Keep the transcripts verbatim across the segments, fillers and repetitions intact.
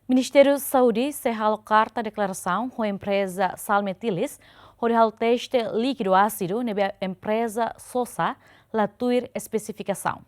Ministériu Saúde sei halo karta deklarasaun ho empreza Salmetilis hodi halo teste líkidu ásidu ne'ebé empreza sosa la tuir espesifikasaun.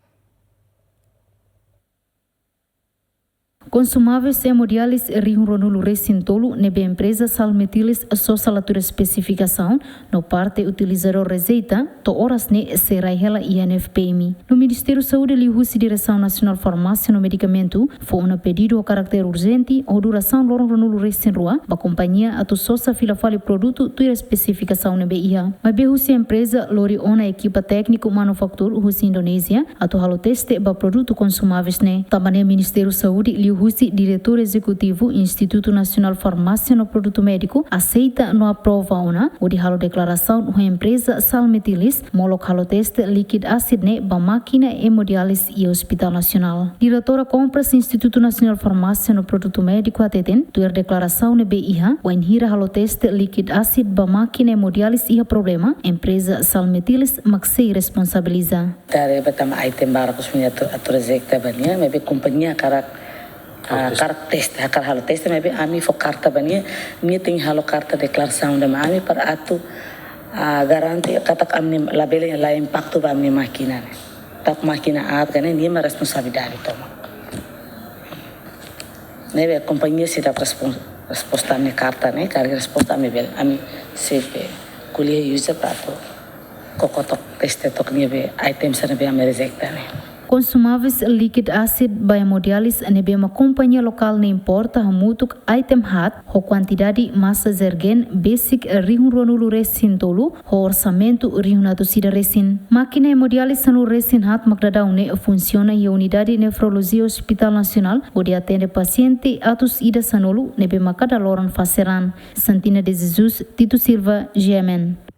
Konsumáveis hemodiálise rihun ruanulu resin tolu ne'ebé empreza Salmetilis sosa la tuir espesifikasaun no parte utilizadór rejeita, to'o oras ne'e sei rai hela iha N F P M. No Ministériu Saúde liuhusi Diresaun Nasionál Farmásia no Medikamentu fó ona pedidu ho karáter urjente ho durasaun loron ruanulu resin rua ba kompañia atu sosa fila fali produtu tuir espesifikasaun ne'ebé iha. Maibé husi empreza lori ona ekipa tékniku manufatura husi Indonézia atu halo teste ba produtu konsumáveis ne'e. Tanba ne'e Ministériu Saúde liuhusi Diretór Ezekutivu Institutu Nasionál Farmásia no Produtu Médiku aseita no aprova ona hodi halo deklarasaun ho empreza Salmetilis molok halo teste líkidu ásidu ne'e ba mákina hemodiálise iha Hospitál Nasionál. Diretora Kompras Institutu Nasionál Farmásia no Produtu Médiku hateten, tuir deklarasaun ne'ebé iha, wainhira halo teste líkidu ásidu ba mákina hemodiálise iha problema, empreza Salmetilis mak sei responsabiliza. Tare ba tama item barak husi nia atu, atu rejeita ba nia, maibé kompañia hakarak, ah, halo teste. Hakarak teste, hakarak halo teste, maibé ami fó karta ba nia, nia tenke halo karta deklarasaun de'it mai ami para atu, ah, garante katak ami labele la impaktu ba ami mákina ne'e. Tanba mákina aat ka ne'e, nia mak responsabilidade tomak. Ne'ebé kompañia seidauk respon-, resposta ami karta ne'e, karik resposta ami bele, ami sei be ko'alia uza para atu koko took teste took ne'ebé item sira ne'ebé ami rejeita ne'e. Konsumáveis líkidu ásidu ba hemodiálise ne'ebé mak kompañia lokál ne'e importa hamutuk item haat ho kuantidade masa Zergen besik rihun ruanulu resin tolu ho orsamentu rihun atus ida resin. Mákina hemodiálise sanulu resin haat mak daudaun ne'e funsiona iha Unidade Nefrolojia Hospitál Nasionál hodi atende pasiente atus ida sanulu ne'ebé mak kada loron fase raan. Santina de Jesus, Tito Silva, G M N.